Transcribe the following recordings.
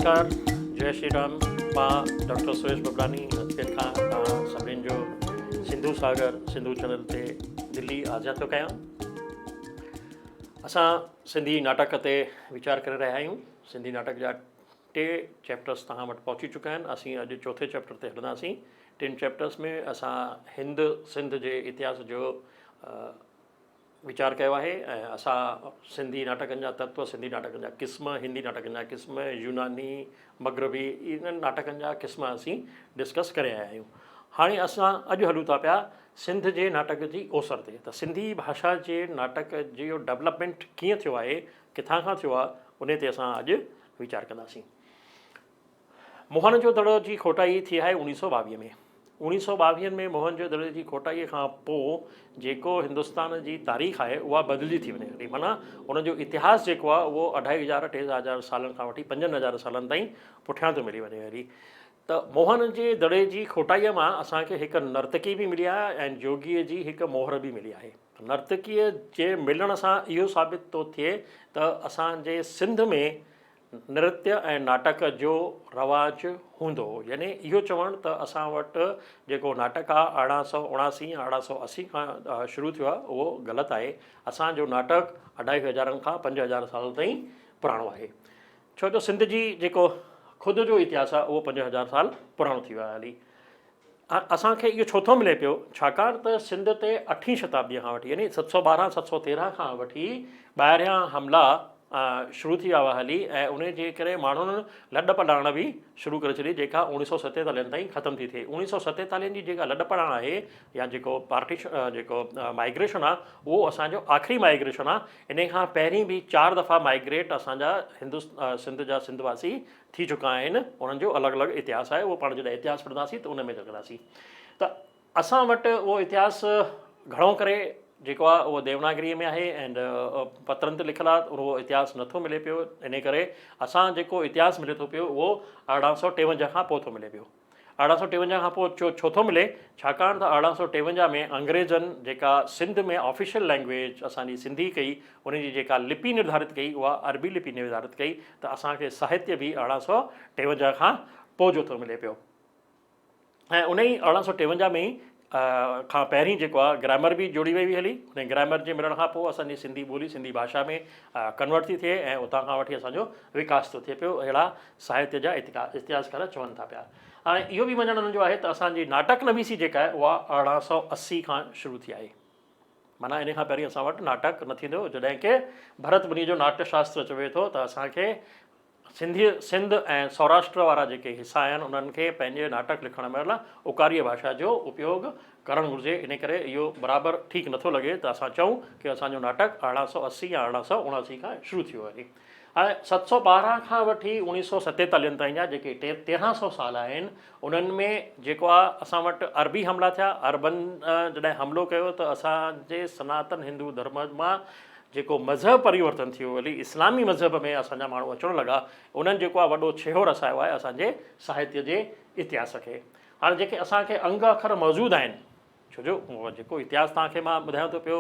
نمسڪار جئي شري رام مان ڊاڪٽر سريش ببلاني اجمير کان توهان سڀني جو سنڌو ساگر سنڌو چينل تي دلي آجيان ٿو ڪيان. اسان سنڌي ناٽڪ تي ويچار ڪري رهيا آهيون. سنڌي ناٽڪ جا ٽي چيپٽرس توهان وٽ پهچي چڪا آهن. اسين اڄ چوٿين چيپٽر تي هلنداسين. ٽن چيپٽرس ۾ اسان هند سنڌ جي اتهاس جو ويچار ڪيو آهي ۽ اسان سنڌي ناٽڪن جا تتو، سنڌي ناٽڪن جا قسم، هندي ناٽڪن جا قسم، يوناني، مغربي انهن ناٽڪن جا قسم اسين ڊسڪس ڪري آيا آهيون. هاڻي اسان اڄ هلون ٿا پيا سنڌ جي ناٽڪ جي اوسر تي ته سنڌي ڀاشا جي ناٽڪ جو ڊولپمينٽ ڪيئن ٿيو آهي، ڪٿان کان ٿيو آهي، انهي تي اسان اڄ ويچار ڪنداسين. موهن جو دڙو جي کوٽائي ٿي آهي اوڻيهه سو ٻاويهه ۾. اوڻيهه سو ٻاويهن ۾ موهن جو دڙي جي کوٽائيء کان پوء جيڪو هندستان جي تاريخ آهي اها بدلجي ٿي وڃي هلي معنيٰ ان جو اتهاس جيڪو آهي اهو اڍائي هزار ٽي هزار سالن کان وٺي پنجن هزار سالن تائين پٺيان ٿو ملي وڃي هلي ته موهن جي دڙي جي کوٽائيء مان اسان کي هڪ نرتڪي به ملي آهي ۽ جوڳيء جي هڪ مهر به ملي آهي. نرتڪيء جي ملڻ سان اهو ثابت ٿو ٿئي ته اسان جي سنڌ ۾ نرتيه ۽ ناٽڪ جو رواج هوندو هو. يعني اهو چوڻ ته اسان وٽ جيڪو ناٽڪ آ 1879 يا 1880 کان شروع ٿيو آ اهو غلط آهي. اسان جو ناٽڪ اڍائي هزارن کان 5000 سال تائين پراڻو آهي. ڇو جو سنڌ جي جيڪو خود جو اتهاس آ اهو 5000 سال پراڻو ٿي ويو آهي هلي. اسان کي اهو ڇو ٿو ملي پيو؟ ڇاڪاڻ ته سنڌ تي اٺين شتابديء کان وٺي يعني 712، 713 کان وٺي ٻاهريان حملا شروع ٿي ويا هئا هلي ۽ ان جي ڪري ماڻهن لڏ پلاڻ به شروع ڪري ڇڏي جيڪا اوڻيهه سو ستيتاليهن تائين ختم ٿي ٿئي. اوڻيهه سو ستيتاليهن جي جيڪا لڏ پلاڻ آهي يا جيڪو پارٽيشن جيڪو مائگريشن آهي اهو اسان جو آخري مائگريشن آهي. انهي کان پهرين به چار دفعا مائگريٽ اسان جا هندو سنڌ جا سنڌ واسي ٿي چڪا آهن انهن جو الڳ الڳ اتهاس آهي اهو پاڻ جڏهن اتهاس پڙهنداسين ته ان ۾ ڪنداسين ته اسان وٽ اهو اتهاس گهڻو ڪري جيڪو آهي اهو ديوناگريء ۾ آهي اينڊ پترن تي لکيل آهي اهو اتهاس نٿو ملي پيو ان ڪري اسان جيڪو اتهاس ملي ٿو پيو اهو 1853 کان پوء ٿو ملي پيو. 1853 کان پوء ڇو ڇو ٿو ملي؟ ڇاڪاڻ ته 1853 ۾ انگريزن جيڪا سنڌ ۾ آفيشل لئنگويج اسان جي سنڌي ڪئي، ان جي جيڪا لپي نرڌارت ڪئي اها عربي لپي نرڌارت ڪئي ته اسان کي ساهتيه به 1853 کان پوء جو ٿو ملي پيو ۽ ان ئي 1853 ۾ ئي کان پهرين جيڪو آهي گرامر به جوڙي وئي هئي هلي ان گرامر جي ملڻ کان پوء اسان جي سنڌي ٻولي سنڌي ڀاشا ۾ ڪنورٽ ٿي ٿئي ۽ اتان کان وٺي اسان جو وڪاس ٿو ٿئي پيو اهڙا ساهتيه جا اتهاسڪار چون ٿا پيا. هاڻي اهو به مڃڻ انهن جو آهي ته اسان جي ناٽڪ نويسي جيڪا آهي اها 1880 کان شروع ٿي آهي. معنيٰ ان کان پهرين اسان وٽ ناٽڪ نه ٿيندو هو. جڏهن ڪه ڀرت مني جو ناٽيه شاستر چوي ٿو ته اسان کي سنڌي سنڌ ۽ سوراشٽر وارا جيڪي حصا آهن انهن کي پنهنجي ناٽڪ لکڻ مهل اڪاريه ڀاشا جو اپيوگ ڪرڻ گهرجي. ان ڪري اهو برابر ٺيڪ نٿو لڳي ته اسان چئون ڪه اسان جو ناٽڪ 1880 يا 1879 کان شروع ٿيو آهي. هاڻي 712 کان وٺي اوڻيهه سو ستيتاليهن تائين جا جيڪي ٽي تيرهن سو سال آهن انهن ۾ جيڪو آ اسان وٽ عربي حملا ٿيا عربن جڏهن حملو ڪيو ته اسان جي سناتن هندو ڌرم مان جيڪو مذهب پريورتن ٿيو هلي اسلامي مذهب ۾ اسان جا ماڻهو اچڻ لڳا انهن جيڪو آ وڏو ڇيهو رسايو آهي اسان جي ساهتيه جي اتهاس کي هاڻي جيڪي اسان کي انگ اکر موجود آهن ڇو جو جيڪو اتهاس توهان کي مان ٻڌايان ٿو پيو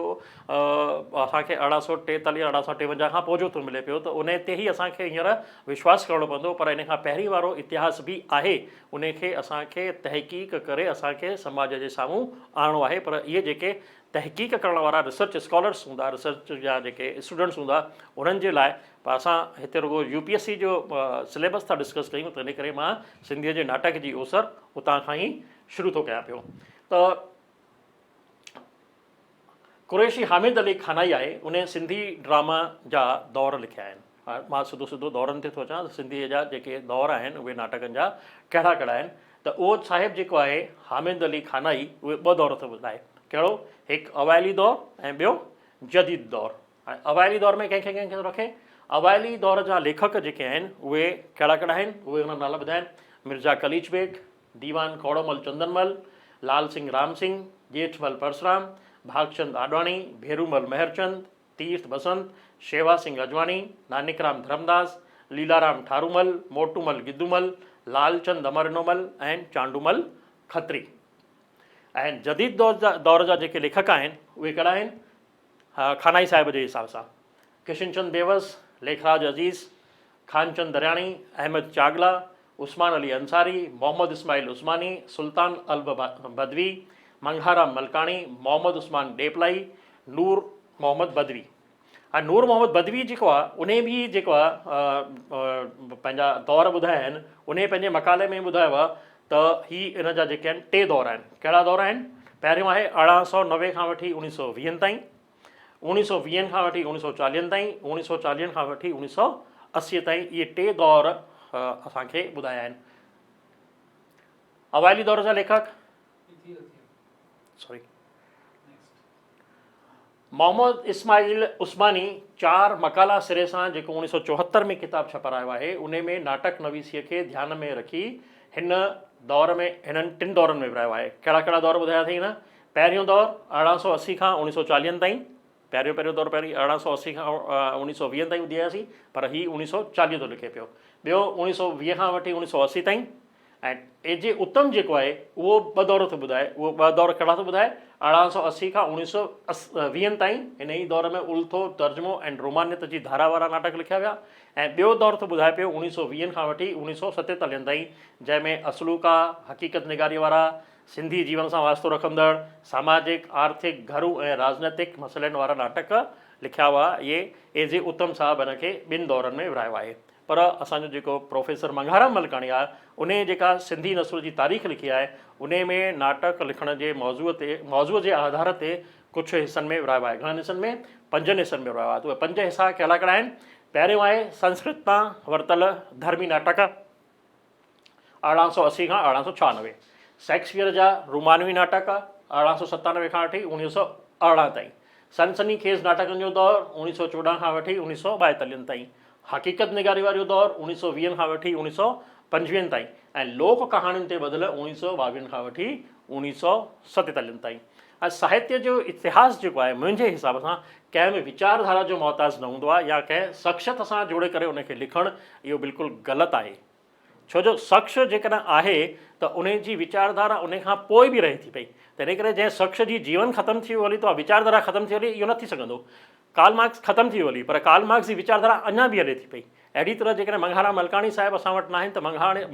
اسان کي 1843 1853 کان پوء جو ٿو ملي پيو ته ان تي ئي اسان کي هينئر وشواس ڪرڻو پوندو پر ان کان پهرين وارو اتهاس به آهي ان کي اسان کي تحقيق ڪري اسان کي سماج جي سامهون آڻڻو آهي پر اهي جيڪي تحقيق ڪرڻ وارا ريسرچ اسڪالرس هوندا ريسرچ جا جيڪي اسٽوڊنٽس هوندا انهن جي لاء پر اسان هتي رڳو يو پي ايس سي جو سليبس ٿا ڊسڪس ڪيون ته ان ڪري مان سنڌيء جي ناٽڪ جي اوسر اتان کان ئي شروع ٿو ڪيان پيو ته قريشي حامد علي خانائي آهي ان سنڌي ڊراما جا دور لکيا آهن. مان سڌو سڌو دورن تي ٿو اچان ته سنڌيء جا جيڪي دور آهن اهي ناٽڪن جا ڪهڙا ڪهڙا آهن ته اهو صاحب جيڪو آهي حامد علي خانائي اهي ٻه دور ٿو ٻڌائي ڪهڙو هڪ اوائلي دور ۽ ٻيو جديد دور. هاڻي اوائلي دور ۾ ڪنهن کي ڪنهن کي ٿو رکي؟ اوائلي دور جا ليکڪ جيڪي آهن اهي ڪهڙا ڪهڙا آهن اهي انهن نالا ٻڌايا آهن مرزا قليچ بيگ، ديوان ڪوڙومل چندن مل، لال سنگهه رام سنگهه، ڄيٺمل پرسرام، ڀاڳچند آڏواڻي، ڀيرومل مهرچند، تيرٿ بسنت، شيوا سنگهه اجواڻي، نانڪرام ڌرمداس، ليلارام ٺارومل، موٽومل گدومل، لالچند امرنومل ۽ چانڊومل کتري. ۽ جديد دور جا جيڪي ليکڪ آهن اهي ڪهڙا آهن؟ خانائي صاحب جي حساب سان ڪشن چند بيوس، ليکراج عزيز، خانچند درياڻي، احمد چاڳلا، عثمان علي انصاري، محمد اسماعيل عثماني، سلطان الب بدوي، منگهارام ملڪاڻي، محمد عثمان ڏيپلائي، نور محمد بدوي. ۽ نور محمد بدوي جيڪو آ انهي به جيڪو آ پنهنجا دور ٻڌايا آهن انهي پنهنجي مقالي ۾ ٻڌايو آ ته هي ان جا جيڪي آهن ٽي دور آهن ڪهڙا دور آهن پهريون آهي 1890 کان وٺي 1920 تائين 1920 کان وٺي 1940 تائين 1940 کان وٺي 1980 تائين اهي ٽي دور اسان کي ٻڌايا آهن اوائلي دور جا ليکڪ سوري محمد اسماعيل عثماني چار مقالا سري سان جيڪو اوڻيهه سؤ چوهتر ۾ ڪتاب ڇپرايو آهي، انهي ۾ ناٽڪ نويسيء کي ڌيان ۾ رکي هن دور ۾ هنن ٽن دورن ۾ ورهايو آهي. ڪهڙا ڪهڙا دور ٻڌايا اٿئي هن؟ پهريون دور 1880 کان 1940 تائين، پهريون پهريون دور پهرين 1880 کان 1920 تائين ٻڌاياسين، پر هي 1940 ٿو لکي پيو. ٻيو 1920 کان وٺي 1980 تائين ۽ اي جي اتم جيڪو آهي اهو ٻه دور ٿو ٻڌائي، اهو ٻه دور ڪهڙا ٿو ٻڌائي؟ 1880 کان اوڻيهه سؤ ويهن تائين هن ئي دور ۾ الٿو، ترجمو ۽ رومانيت جي ڌارا وارا ناٽڪ لکيا ويا ۽ ٻيو دور ٿو ٻڌائي پيو اوڻيهه سؤ ويهن کان وٺي اوڻيهه سؤ ستيتاليهن تائين جنهن ۾ اصلوڪا، حقيقت نگاريء وارا، سنڌي جيون سان واسطو رکندڙ، ساماجڪ، آرٿڪ، گهرو ۽ راڄنيتڪ مسئلن وارا ناٽڪ لکيا ويا. اهي اي جي اتم صاحب هن کي ٻن دورن ۾ ورهايو آهي. پر اسان جو جيڪو پروفيسر منگهارام ملڪاڻي آهي انهيء جيڪا سنڌي نثر جي تاريخ لکي آهي انهيء ۾ ناٽڪ لکڻ جي موضوع تي موضوع جي آڌار تي ڪجهه حصن ۾ ورهايو آهي گهڻن حصن ۾ پنجن حصن ۾ ورهايو آهي ته اهي پنج حصا ڪهڙا ڪهڙا آهن پهريون آهي سنسڪرت تان ورتل ڌرمي ناٽڪ 1880 کان 1896 شيڪسپيئر جا رومانوي ناٽڪ 1897 کان وٺي 1918 تائين سنسني خيز ناٽڪن جو دور 1914 کان وٺي 1942 تائين حقيقت نگاري وارو دور اوڻيهه سؤ ويهن کان وٺي اوڻيهه سؤ پنجويهن تائين ۽ لوڪ ڪهاڻين تي ٻڌل اوڻيهه سؤ ٻاويهن کان وٺي اوڻيهه سؤ ستيتاليهن تائين ۽ ساهتيه جو اتهاس جيڪو آهي منهنجي حساب سان ڪنهن به ويچار ڌارا جو محتاج نه هوندو آهي يا ڪنهن شخصيت سان جوڙي ڪري ان کي لکڻ اهو بلڪل غلط آهي ڇو جو شخص جيڪڏهن آهي ته ان جي ويچار ڌارا ان کان پوء به رهي ٿي پئي تنهن ڪري جنهن شخص جي جيون ختم ٿي ويو هلي ته اها ويچار ڌارا ختم ٿي هلي اهو نه ٿي سگهندو ڪارل مارڪس ختم ٿي ويو هلي پر ڪارل مارڪس جي ويچارڌارا اڃا به هلي ٿي پئي. اهڙي طرح جيڪڏهن منگهارام ملڪاڻي صاحب اسان وٽ ناهن ته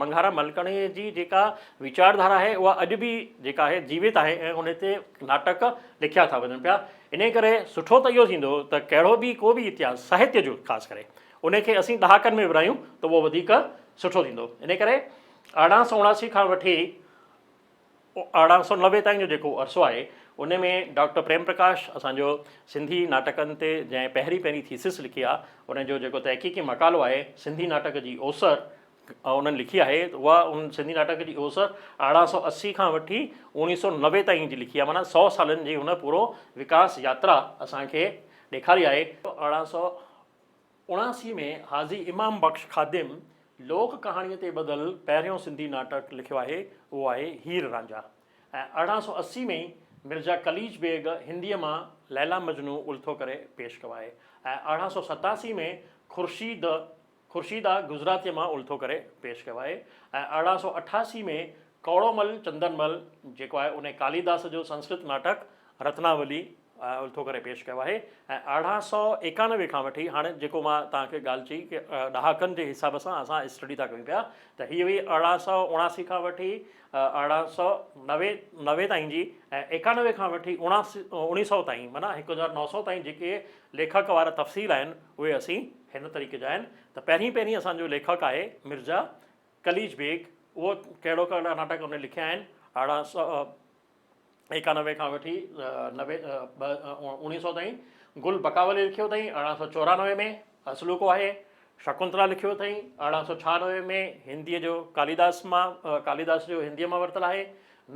منگهارام ملڪاڻي جي جيڪا ويچارڌارا آهي اها اڄ به جيڪا آهي جيوت آهي ۽ ان تي ناٽڪ لکيا ٿا وڃن پيا. انهي ڪري سٺو ته اهو ٿيندو ته ڪهڙو به ڪو به اتهاس ساهتيه جو خاص ڪري ان کي اسين ڏهاڪن ۾ ورهايون ته اهو وڌيڪ سٺو ٿيندو. انهي ڪري 1879 کان وٺي 1890 تائين جو جيڪو عرصو آهي ان ۾ ڊاڪٽر پريم پرڪاش اسان جو سنڌي ناٽڪن تي جنهن پهرين پهرين ٿيسز لکي آهي ان جو جيڪو تحقيقي مقالو آهي سنڌي ناٽڪ جي اوسر انهن لکي آهي ته اها ان سنڌي ناٽڪ جي اوسر 1880 کان وٺي 1990 تائين جي لکي آهي معنيٰ سؤ سالن جي هن پورو وڪاس ياترا اسان کي ڏيکاري آهي. 1879 ۾ حاجي امام بخش خادم لوڪ ڪهاڻيء تي ٻڌل پهريون سنڌي ناٽڪ لکيو آهي، اهو آهي هير رانجها ۽ 1880 ۾ ئي مرزا قليچ بيگ هنديء مان ليليٰ مجنون الٿو ڪري پيش ڪيو آهي ۽ 1887 ۾ خورشيد خورشيدا گجراتيء مان الٿو ڪري پيش ڪيو آهي ۽ 1888 ۾ ڪوڙومل چندنمل جيڪو آهي انهي ڪاليداس جو سنسڪرت ناٽڪ رتناولي الٿو ڪري پيش ڪيو آهي ۽ 1891 کان وٺي هاڻي جيڪو مان توهان کي ڳالهه چئي ڪي ڏهاڪن جي حساب سان اسان اسٽڊي ٿا ڪيون پيا ته هي هئي 1879 کان وٺي 1890 نوي تائين جي ۽ 91 کان وٺي 1900 تائين معنيٰ 1900 تائين جيڪي ليکڪ وارا تفصيل آهن اهي اسين هن طريقي جا آهن ته پهرين پهرين اسان جو ليکڪ آهي مرزا قليچ بيگ اهو ڪهڙو ڪهڙا ناٽڪ ان لکيا آهن 1800 ايڪانوي کان وٺي نوي اوڻيهه سؤ تائين، گل بڪاولي لکيو اٿائين 1894 ۾ اصلوڪو آهي، شڪنتلا لکيو اٿائين 1896 ۾ هنديء جو ڪاليداس مان ڪاليداس جو هنديء مان ورتل آهي،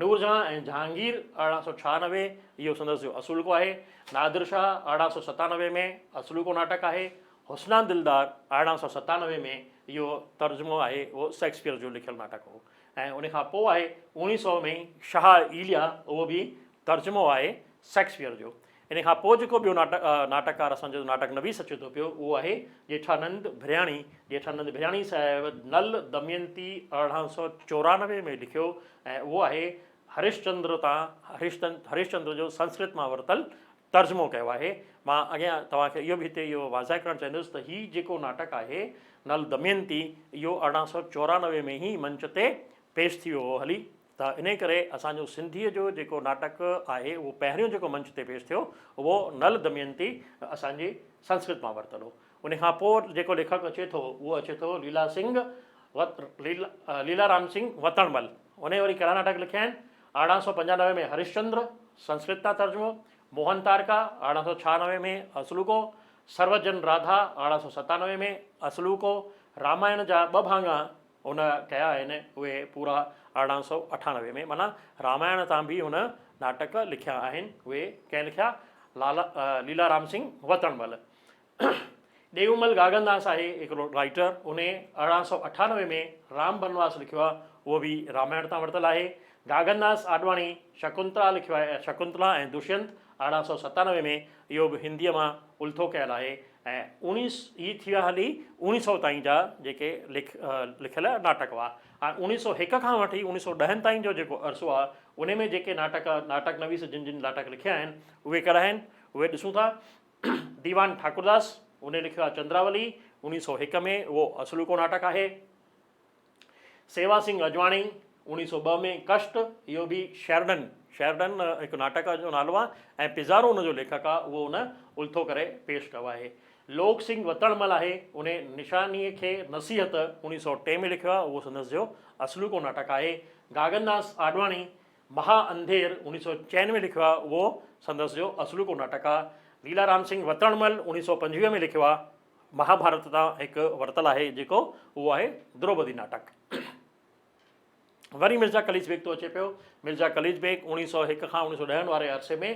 نورجهان ۽ جهانگير 1896 اهو سندس جو اصلوڪو آهي، نادر شاهه 1897 ۾ اصلوڪو ناٽڪ آهي، حسنا دلدار 1897 ۾ اهو ترجمو آهي اهو شيڪسپيئر جو لکيل ناٽڪ هو. ۽ ان کان پوء آهي اوڻيهه سئو ۾ شاهه ايليا اهو به ترجمو آهي شيڪسپيئر جو. ان کان پوء جيڪو ٻيو ناٽڪ ڪار اسان جو ناٽڪ نويس اچي ٿو پيو اهو آهي ڄيٺانند ڀرياڻي. ڄيٺانند ڀرياڻي صاحب نل دمينتي 1894 ۾ لکيو ۽ اهو آهي هرشچندر تان هرشچندر جو سنسڪرت مان ورتل ترجمو ڪيو آهي. مان اڳيان توهان کي اهو به هتي اهو واضح ڪرڻ چاهيندس ته هي جيڪو ناٽڪ آهي نل دمينتي اهو 1894 ۾ ئي منچ تي پيش ٿي ويو هو هلي ته انهي ڪري اسان جو سنڌيء جو جيڪو ناٽڪ آهي اهو پهريون جيڪو منچ تي پيش ٿيو اهو نل دمينتي اسان جي سنسڪرت مان ورتل هو. ان کان پوء جيڪو ليکڪ اچي ٿو اهو اچي ٿو ليلا سنگهه ليلا رام سنگهه وتڻمل. انهيء وري ڪهڙا ناٽڪ لکيا آهن؟ 1895 ۾ هرشچندر، سنسڪرت تان ترجمو، موهن تارڪا، 1896 ۾ اصلوڪو، سروجن راڌا، 1897 ۾ اصلوڪو، رامائڻ جا ٻه ڀاڱا هن ڪيا آهن، اهي پورا 1898 ۾، معنيٰ رامائڻ تان به هن ناٽڪ لکيا آهن، اهي ڪنهن لکيا؟ لالا ليلا رام سنگهه وتڻمل. ڏيومل گاگنداس آهي هڪڙو رائيٽر، انهي 1898 ۾ رام بنواس لکيو آهي، اهو به رامائڻ تان ورتل آهي. گاگنداس آڏواڻي شڪنتلا لکيو آهي، شڪنتلا ۽ دشينت 1897 ۾، اهو به هنديء مان الٿو ڪيل آهي ۽ اوڻيهه هي ٿي ويا هلي اوڻيهه سئو تائين جا جيڪي لک لکيل ناٽڪ هئا. هاڻي 1901 کان وٺي 1910 تائين جو جيڪو عرصو آهي، انهي ۾ جيڪي ناٽڪ ناٽڪ نويس جن جن ناٽڪ لکيا آهن، اهي ڪهڙا آهن، اهي ڏسون ٿا. ديوان ٺاڪرداس، انهي لکيو آهي چندراولي، 1901 ۾، اهو اصلوڪو ناٽڪ آهي. سيوا سنگهه اجواڻي، 1902 ۾ ڪشٽ، اهو به شيرڊن، Sheridan، هڪ ناٽڪ جو نالو آهي ۽ پزارو ان جو ليکڪ آهي، اهو ان الٿو ڪري پيش ڪيو آهي. لوڪ سنگهه وتڻمل آهي، انهي نشانيء کي نصيحت 1903 ۾ لکيو آهي، اهو سندس جو اصلوڪو ناٽڪ آهي. گاگنداس آڏواڻي، مها انڌير 1904 ۾ لکيو آهي، اهو سندس جو اصلوڪو ناٽڪ آهي. ليلا رام سنگهه وتڻمل 1925 ۾ لکيو آهي. مهاڀارت تان هڪ ورتل آهي جيڪو اهو آهي دروپدي ناٽڪ. وري مرزا قليچ بيگ ٿو اچي پيو. مرزا قليچ بيگ 1901 کان 1910 واري عرصي ۾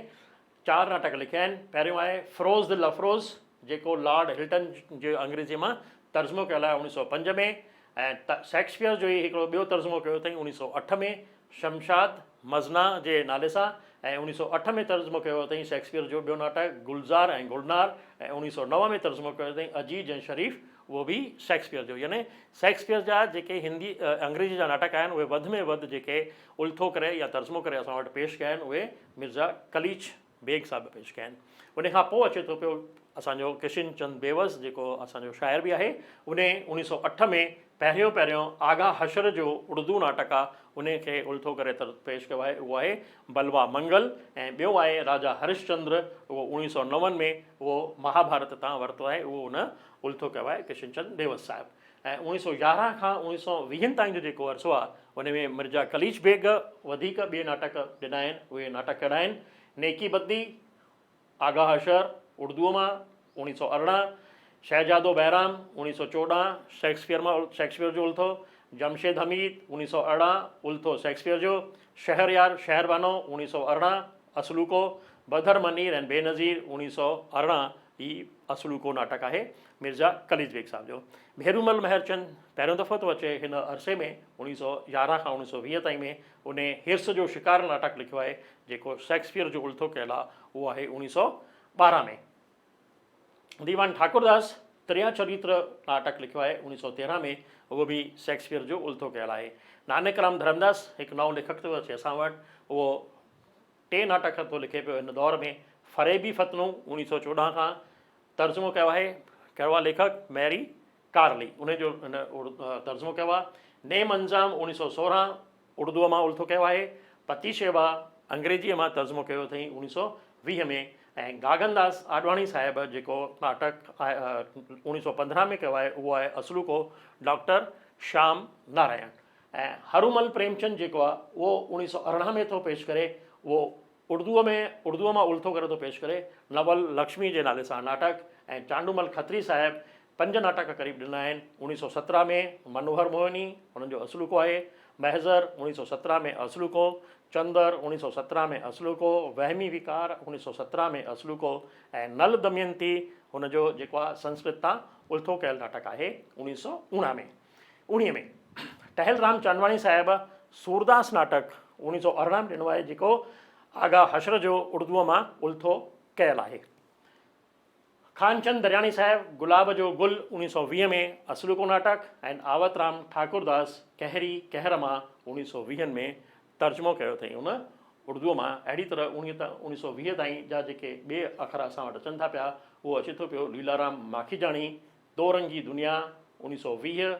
چار ناٽڪ لکيا آهن. پهريون آهي فروز دل افروز جيڪو لارڊ هلٽن جي انگريزيء مان ترجمو ڪيل آهي 1905 ۾ ۽ شيڪسپيئر جو ئي هڪڙو ٻيو ترجمو ڪيو اٿائين 1908 ۾ شمشاد مزنا جي نالي سان ۽ 1908 ۾ ترجمو ڪيو اٿائين شيڪسپيئر جو ٻيو ناٽڪ گلزار ۽ گلنار ۽ 1909 ۾ ترجمو ڪيو اٿائين عجيج ۽ شريف اهو به شيڪسپيئر جو يعني شيڪسپيئر جا جيڪي هندي انگريزي جا ناٽڪ آهن اهي وڌ ۾ وڌ جيڪي الٿو ڪري يا ترجمو ڪري اسان وٽ پيش ڪيا آهن اهي مرزا قليچ بيگ صاحب پيش ڪيا آهن. ان کان پوء اچي ٿو پيو اسان جو ڪشن چند بيوس جيڪو اسان جو شاعر به آهي. انهي 1908 ۾ پهريون پهريون آغا حشر جو اڙدو ناٽڪ آ انهي کي الٿو ڪري پيش ڪيو آهي اهو آهي بلوا منگل ۽ ٻيو آهي راجا هرش چندر اهو 1909 ۾ اهو مهاڀارت تان ورتو آهي اهو ان الٿو ڪيو آهي ڪشن چند بيوس صاحب. ۽ 1911 کان 1920 تائين جو جيڪو عرصو آهي ان ۾ مرزا قليچ بيگ وڌيڪ ٻئي ناٽڪ ڏنا آهن. اهي ناٽڪ ڪهڙا آهن؟ نيڪي بدي، آغا حشر، اردوء مان، 1918، شهزادو بهرام، 1914، شيڪسپيئر مان شيڪسپيئر جو الٿو، جمشيد حميد، 1918، الٿو شيڪسپيئر جو، شهريار شهربانو، 1918، اصلوڪو، بدر منير ۽ بينظير، 1918، هي اصلوڪو ناٽڪ آهي مرزا قليچ بيگ صاحب جو. ڀيرومل مهرچند پهريون دفعو ٿو اچي هن عرصي ۾ 1911 کان 1920 تائين ۾ انهي حرص جو شڪار ناٽڪ لکيو آهي جيڪو شيڪسپيئر جو الٿو ڪيل آهي اهو آهي 1912 ۾. ديوان ٺاڪرداس تريا چريتر ناٽڪ لکيو آهي 1913 ۾ اهو به شيڪسپيئر جو الٿو ڪيل آهي. نانڪ رام ڌرمداس هڪ نئون ليکڪ ٿو اچي اسان وٽ اهو ٽي ناٽڪ ٿو لکي پيو هن دور ۾، فريبي فتنو 1914 کان ترجمو ڪيو آهي، ڪهڙو آهي ليکڪ؟ ميري ڪارلي انهي جو هن ترجمو ڪيو آهي. نيم انجام 1916 اردوء مان الٿو ڪيو آهي. پتي شيوا انگريزيء مان ترجمو ڪيو اٿئين 1920 ۾ ۽ گاگنداس آڏواڻي صاحب جيڪو ناٽڪ 1915 ۾ ڪيو آهي اهو آهي اصلوڪو ڊاڪٽر شيام نارائڻ. ۽ هرومل پريمچند جيڪو آهي اهو 1918 ۾ ٿو پيش ڪري اهو اردوء ۾ اردوء مان الٿو ڪري ٿو پيش ڪري نول لڪشمي جي نالي سان ناٽڪ ۽ چانڊومل کتري صاحب پنج ناٽڪ قريب ڏنا آهن 1917 ۾ منوهر موهني انهن جو اصلوڪو آهي محضر 1917 ۾ اصلوڪو چندر 1917 ۾ اصلوڪو وهمي وڪار 1917 ۾ اصلوڪو ۽ نل دمينتي هن جو جيڪو آهي سنسڪرت تان الٿو ڪيل ناٽڪ آهي 1919 ۾ اوڻيهه ۾ ٽهل رام چاندواڻي صاحب سورداس ناٽڪ 1918 ۾ ڏنو آهي جيڪو آغا حشر جو اردوء مان الٿو ڪيل آهي. خانچند درياڻي صاحب گلاب جو گل 1920 ۾ اصلوڪو ناٽڪ ۽ آوت رام ٺاڪرداس قهري قهر مان 1920 ۾ ترجمو ڪيو اٿئي ان اردوء مان. اهڙي طرح اوڻيهه تان 1920 تائين جا جيڪي ٻئي اکر اسان وٽ اچن ٿا پيا، اهو اچي ٿو پيو ليلارام ماکيجاڻي، دو رنگي دنيا، 1920،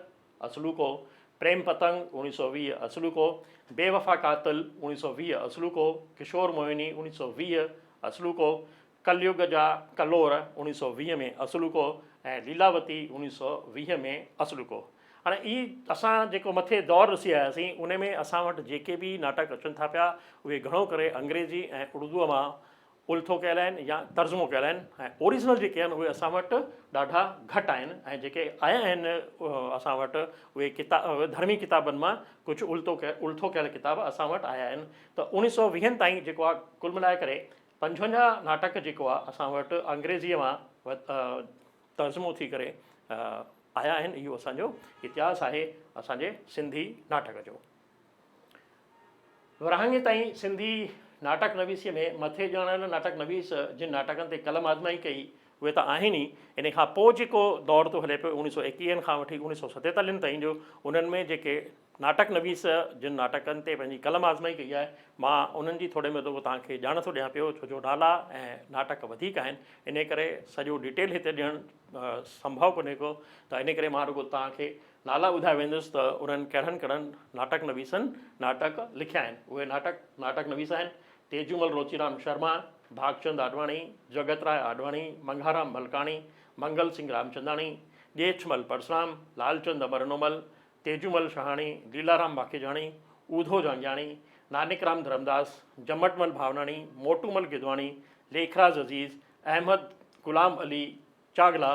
اصلوڪو، پريم پتنگ، 1920، اصلوڪو، بي وفا قاتل، 1920، اصلوڪو، ڪشور موهني، 1920، اصلوڪو، ڪليگ جا ڪلور، 1920 ۾ اصلوڪو ۽ ليلاوتي، 1920 ۾ اصلوڪو. هاڻي هي اسان جيڪو مٿي دور ڏسي آياسين، ان ۾ اسان وٽ جيڪي به ناٽڪ اچن ٿا پيا، اهي گهڻو ڪري انگريزي ۽ اردوء مان الٿو ڪيل آهن يا ترجمو ڪيل آهن ۽ اوريجنل جيڪي آهن اهي اسان وٽ ڏاڍا گهٽ آهن ۽ جيڪي آيا آهن اسان وٽ اهي ڪتا ڌرمي ڪتابن مان ڪجهه التو الٿو ڪيل ڪتاب اسان وٽ آيا آهن ته اوڻيهه سو ويهن تائين جيڪو آهي ڪل ملائي ڪري 55 ناٽڪ جيڪو آهي اسان وٽ انگريزيء مان ترجمو ٿي ڪري آيا آهن. اهو اسان جو اتهاس آهي اسان جي سنڌي ناٽڪ جو. ورهاڱي تائين سنڌي ناٽڪ نويسيء ۾ مٿي ڄاڻايل ناٽڪ نويس جن ناٽڪن تي قلم آزمائي ڪئي، اهي ته آهن ئي، ان کان پوء جيڪو دور ٿو هلي پيو اوڻيهه سو ايڪيهن کان وٺي اوڻيهه سو ستيتاليهن تائين جو، انهن ۾ جيڪي ناٽڪ نويس جن ناٽڪن تي پنهنجي قلم آزمائي ڪئي آهي، مان انهن جي ٿوري ۾ رڳو توهان کي ڄاڻ ٿو ڏيان پيو، ڇو جو نالا ۽ ناٽڪ وڌيڪ آهن، انهيء ڪري سڄو ڊيٽيل هتي ڏيڻ سنڀو ڪونهي ڪو، ته انهيء ڪري مان رڳو توهان کي نالا ٻڌائي ويندس ته انهن ڪهڙن ڪهڙن ناٽڪ نويسن ناٽڪ لکيا آهن. اهي ناٽڪ ناٽڪ نويس آهن، تيجومل روچيرام شرما، ڀاڳچند آڏواڻي، جڳت راء آڏواڻي، منگهارام ملڪاڻي، منگل سنگهه رامچنداڻي، ڄيٺمل پرسرام، لالچند امرنومل، تيجومل شهاڻي، ليلارام ماکيجاڻي، اوڌو جانگياڻي، نانڪرام ڌرمداس، جمٽمل ڀاوناڻي، موٽومل گدواڻي، ليکراج عزيز، احمد غلام علي چاڳلا،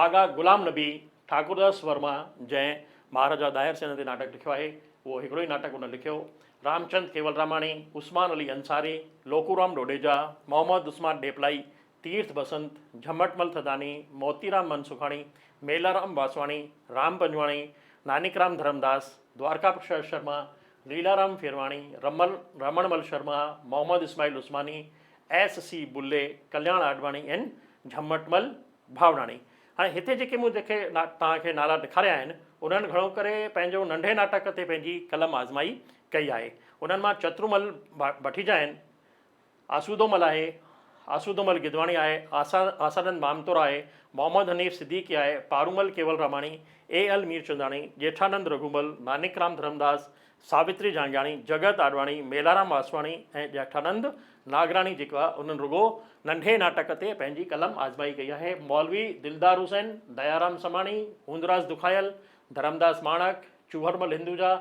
آغا غلام نبي، ٺاڪرداس ورما جنهن مهاراجا ڏاهر سين تي ناٽڪ لکيو آهي، اهو هڪڙو ئي ناٽڪ هن لکيو، رامچند ڪيولراماڻي، عثمان علي انصاري، لوڪورام ڏوڏيجا، محمد عثمان ڏيپلائي، تيرٿ بسنت، جهمٽمل ٿڌاني، موتيرام منسکاڻي، ميلارام واسواڻي، رام پنجواڻي، نانڪرام ڌرمداس، دوارڪا پرشاد شرما، ليلارام ڦيرواڻي، رمل رمڻمل شرما، محمد اسماعيل عثماني، ايس سي بلي، ڪلياڻ آڏواڻي ۽ جهمٽمل ڀاوناڻي. هاڻي هتي جيڪي مون جيڪي توهان کي نالا ڏيکاريا آهن، انهن گهڻو ڪري پنهنجو ننڍي ناٽڪ تي پنهنجي قلم آزمائي ڪئي آهي. انهن مان چترومل ڀٽيجا آهن، آسودومل آهي، آسودومل گدواڻي آهي، آسانند مامتور آهي، محمد حنيف صديقي آهي، پارومل ڪيولراماڻي، اي ايل ميرچنداڻي، ڄيٺانند رگهومل، نانڪرام ڌرمداس، ساوتري جهانگياڻي، جڳت آڏواڻي، ميلارام واسواڻي ۽ ڄيٺانند ناگراڻي جيڪو آهي انهن رڳو ننڍي ناٽڪ تي پنهنجي قلم آزمائي ڪئي آهي. مولوي دلدار حسين، ديارام سماڻي، هوندراج دکايل، ڌرمداس ماڻڪ، چوهڙمل هندوجا،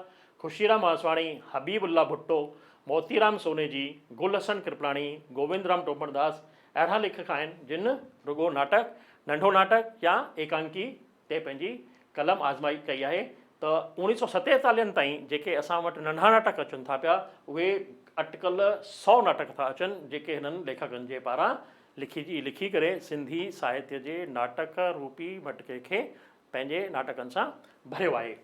خوشيرام واسواڻي، حبيب الله ڀٽو، موتيرام سونيجي، گل حسن ڪرپلاڻي، گووندرام ٽوپڻداس اهڙا ليکڪ آهن جن رڳو ناٽڪ، ننڍو ناٽڪ يا ايڪانڪي تي پنهنجي قلم آزمائي ڪئي آهي ته اوڻيهه سؤ ستيتاليهن تائين جيڪي اسان وٽ ننڍا ناٽڪ اچن ٿا پيا اهي اٽڪل سئو ناٽڪ ٿا اچن جيڪي هنن ليکڪن جي پاران لکجي لکي ڪري سنڌي ساهتيه جي ناٽڪ روپي مٽڪي کي پنهنجي ناٽڪن سان ڀريو آهي.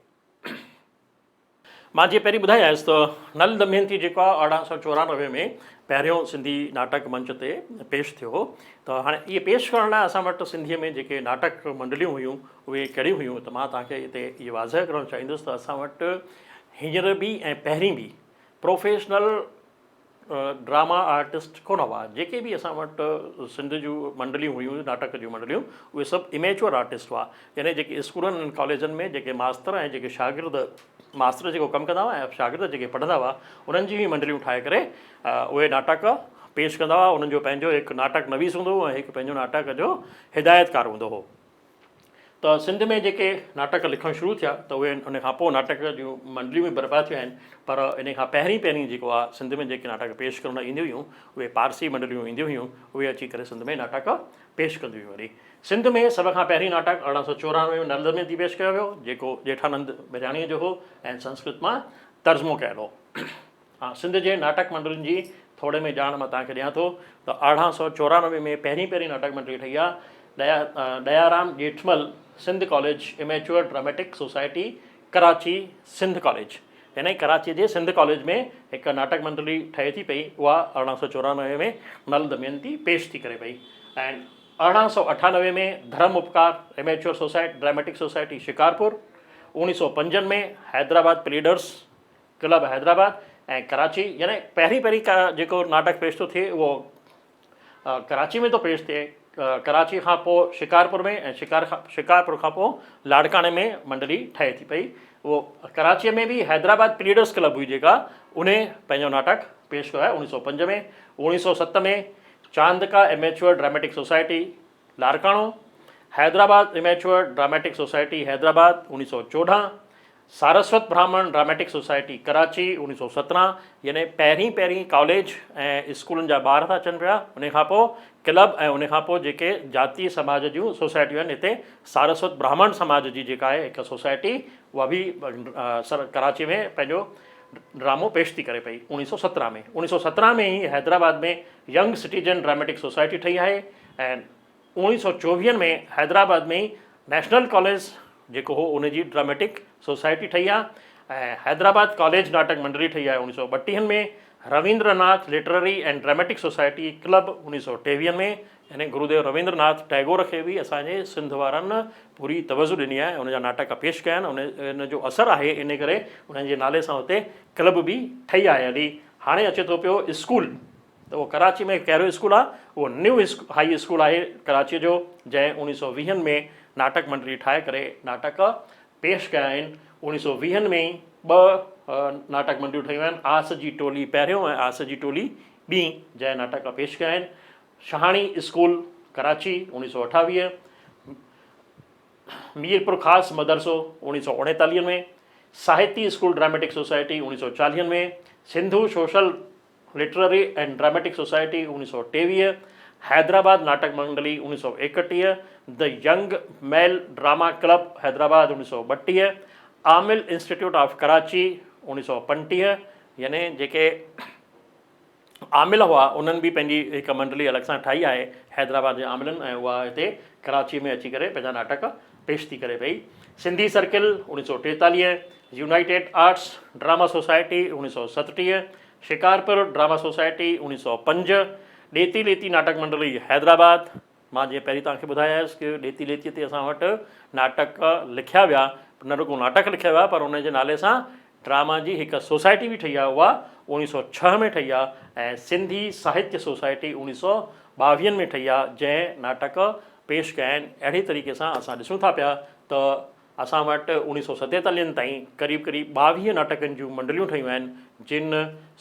مان جيئن پهرين ٻڌائي آيس ته نل دمينتي جيڪو آهي 1894 ۾ پهريون سنڌي ناٽڪ منچ تي پيش ٿيو هو ته هاڻي اهي پيش ڪرڻ لاء اسان وٽ سنڌيء ۾ جيڪي ناٽڪ منڊليون هيون اهي ڪهڙيون هيون ته مان توهان کي هتي اهو واضح ڪرڻ چاهيندس ته اسان وٽ هينئر به ۽ پهرين به پروفيشنل ڊراما آرٽسٽ ڪونه هئا. جيڪي به اسان وٽ سنڌ جون منڊليون هيون ناٽڪ جون منڊليون اهي سڀ اميچوئر آرٽسٽ هئا يعني جيڪي اسڪولن ۽ ڪاليجن ۾ جيڪي ماستر ۽ جيڪي شاگرد ماستر جيڪو ڪم ڪندا هئا ۽ شاگرد جيڪي پڙهندا هئا انهن جون ئي منڊليون ٺاهي ڪري اهي ناٽڪ پيش ڪندا هئا انهن جو پنهنجو هڪ ناٽڪ نويس هوندو هو ۽ هڪ پنهنجو ناٽڪ جو هدايتڪار هوندو هو. ته سنڌ ۾ جيڪي ناٽڪ لکڻ شروع ٿيا ته اهي ان کان پوء ناٽڪ جون منڊليون به برپا ٿيون آهن پر ان کان پهرين پهرين جيڪو آهي سنڌ ۾ جيڪي ناٽڪ پيش ڪرڻ اينديون هيون اهي پارسي منڊليون اينديون هيون اهي اچي ڪري سنڌ ۾ ناٽڪ پيش ڪنديون هيون وري سنڌ ۾ سڀ کان پهرين ناٽڪ 1894 ۾ نل دمينتي پيش ڪيو ويو جيڪو ڄيٺانند برياڻيء جو هو ۽ سنسڪرت مان ترجمو ڪيل هو. ها سنڌ جي ناٽڪ منڊلين جي ٿوري ۾ ڄاڻ مان توهان کي ڏيان ٿو ته 1894 ۾ پهرين پهرين ناٽڪ منڊلي ٺهي آ Daya Dayaram Jethmal Sindh college amateur dramatic society Karachi Sindh college يعني ڪراچي جي سنڌ ڪاليج ۾ هڪ ناٽڪ منڊلي ٺهي ٿي پئي اها 1894 ۾ نل دمينتي پيش ٿي ڪري پئي ۽ 1898 ۾ Dharam Upkar amateur society dramatic society Shikarpur 1905 ۾ Hyderabad pleaders club Hyderabad ۽ Karachi يعني پهرين پهرين جيڪو ناٽڪ پيش ٿو ٿئي اهو ڪراچي ۾ ٿو پيش ٿئي، ڪراچي کان پوء شڪارپور ۾ ۽ شڪارپور کان پوء لاڙڪاڻي ۾ منڊلي ٺهي ٿي پئي. اهو ڪراچيء ۾ به حيدرآباد پليڊرس ڪلب هئي جيڪا انهي پنهنجو ناٽڪ پيش ڪيو آهي اوڻيهه سئو پنج ۾. اوڻيهه سئو ست ۾ Chandka amateur dramatic society Larkana, Hyderabad amateur dramatic society Hyderabad اوڻيهه سئو 14، سارسوت براهمڻ ڊراميٽڪ سوسائٽي ڪراچي اوڻيهه سئو 17 يعني پهرين پهرين ڪاليج ۽ اسڪولن جا ٻار ٿا اچن پيا ان کان پوء ڪلب ۽ ان کان پوء جيڪي جاتي سماج جون سوسائٽيون آهن هتي سارسوت براهمڻ سماج جي جيڪا آهي هڪ سوسائٽي اها به سر ڪراچي ۾ پنهنجو ڊرامو پيش ٿي ڪري پئي اوڻيهه سئو 17 ۾ اوڻيهه سئو 17 ۾ ئي Hyderabad ۾ young citizen dramatic society ٺهي آهي ۽ اوڻيهه سئو چوويهن ۾ حيدرآباد ۾ ئي نيشنل ڪاليج جيڪو هو ان جي ڊراميٽڪ سوسائٽي ٺهي آ ۽ حيدرآباد ڪاليج ناٽڪ منڊلي ٺهي آهي اوڻيهه سئو ٻٽيهن ۾ Ravindra Nath literary and dramatic society club اوڻيهه سئو ٽيويهن ۾ يعني گروديو رويندر ناٿ ٽئگور کي به اسان جي سنڌ وارن پوري توجه ڏني آهي ان جا ناٽڪ پيش ڪيا آهن ان جو اثر آهي ان ڪري انهن جي نالي سان اتي ڪلب به ٺهي آهي هلي هاڻي اچي ٿو پيو اسڪول ته اهو ڪراچي ۾ ڪهڙو اسڪول آهي؟ اهو نيو هائي اسڪول آهي ڪراچيء جو، جنهن اوڻيهه سئو ويهن ۾ ناٽڪ منڊلي ٺاهي ڪري ناٽڪ پيش ڪيا آهن. اوڻيهه سئو ويهن ۾ ئي ٻه ناٽڪ منڊليون ٺهيون آهن، آس جي ٽولي پهريون ۽ آس جي ٽولي ٻي، جنهن ناٽڪ پيش ڪيا آهن. شهاڻي اسڪول ڪراچي، اوڻيهه سئو اٺاويهه، ميرپورخاص مدرسو، اوڻيهه سئو اڻيتاليهن ۾، ساهتي اسڪول ڊراميٽڪ سوسائٽي، اوڻيهه سئو چاليهن ۾، Sindhu social literary and dramatic society اوڻيهه سئو 23، حيدرآباد ناٽڪ منڊلي اوڻيهه سئو 31، the young male drama club Hyderabad اوڻيهه سئو 32، عامل انسٽيٽيوٽ آف ڪراچي اوڻيهه سئو 35 يعني جيڪي عامل هئا انهن به پنهنجي هڪ منڊلي الڳ سان ٺاهي آهي حيدرآباد جي عاملن ۽ اها هتي ڪراچي ۾ اچي ڪري پنهنجا ناٽڪ پيش ٿي ڪري پئي. سنڌي سرڪل اوڻيهه سئو 43، يونائيٽيڊ آرٽس ڊراما سوسائٽي اوڻيهه سئو 37، شڪارپور ڊراما سوسائٽي اوڻيهه سئو پنج، ڏيتي ليتي ناٽڪ منڊلي حيدرآباد، مان جيئن پهرين توهان کي ٻڌايو آهيس ڪه ڏيتي ليتيء تي اسان وٽ ناٽڪ لکيا ويا، نه رڳو ناٽڪ لکيا ويا پر ان جي نالي سان ڊراما جي هڪ سوسائٽي به ٺهي آهي اها اوڻيهه سئو ڇهه ۾ ٺهي آهي ۽ سنڌي ساهتيه سوسائٽي اوڻيهه سئو ٻاويهن ۾ ٺهي آهي جنهن ناٽڪ پيش ڪيا آهن اهڙي طريقي سان اسان ڏسون ٿا پيا ته اسان وٽ اوڻيهه سئو ستيتاليهن تائين قريب قريب 22 ناٽڪن جون منڊليون ٺهيون آهن، جن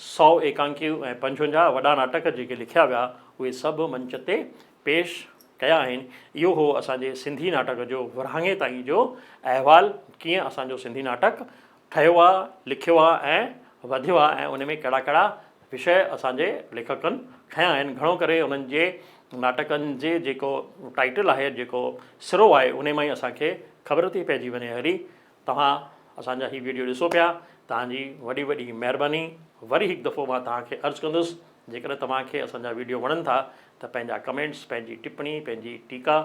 100 ايڪانڪيون ۽ 55 وڏا ناٽڪ جيڪي لکيا ويا، اهي سڀ منچ تي پيش ڪيا آهن. اهو هو اسان جي سنڌي ناٽڪ جو ورهاڱي تائين جو احوال، ڪيئن اسان جو سنڌي ناٽڪ ٺهيو آ، لکيو آ ۽ وڌيو آ ۽ ان ۾ ڪهڙا ڪهڙا وشيه اسان جي ليکڪن کنيا آهن. گهڻو ڪري انهن جي ناٽڪن جي جيڪو ٽائيٽل آهي، جيڪو سرو آهي، انهي مان ئي اسان کي خبر ٿي پئجي وڃي. هري توهان اسان جا هي ويڊيو ڏسو پيا، توهان جي وڏي وڏي مهرباني. وري هڪ دفعو مان توهان کي عرض ڪندس، جيڪڏهن توهان کي اسان جا ويڊيو وڻن ٿا ته پنهنجا ڪمينٽس، پنهنجي ٽپڻي، پنهنجي ٽيڪا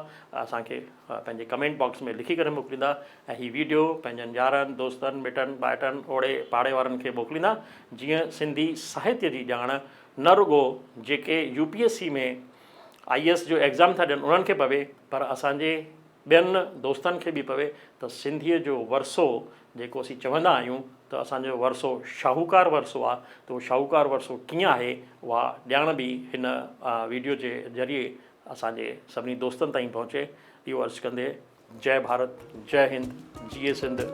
اسان کي پنهنجي ڪمينٽ باڪس ۾ لکي ڪري موڪليندا ۽ هي ويڊيو پنهنجن يارن، دوستن، مٽن، ٻائٽن، اوڙي پاڙي وارن کي موڪليندا جيئن سنڌي ساهتيه جي ڄاڻ نه رڳو جيڪي U P S C ۾ I S جو ايگزام ٿا ڏين انهن کي پوي پر اسان جي ٻين دوستن کي به پوي ته سنڌيء جو ورثو جيڪو اسين چوندا آهيون ته اسان جو ورثو شاهوڪار ورثو آهي ته اهو شاهوڪار ورثو ڪيئن آهي اها ڄاڻ به هن ويڊيو جي ذريعي اسان جي سڀني دوستن تائين پهچي اهو عرض ڪندي جئه ڀارت جئه هند جيئي سنڌ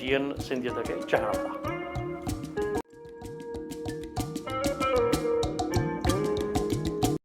جيئن سنڌيت کي چاهڻ وارا.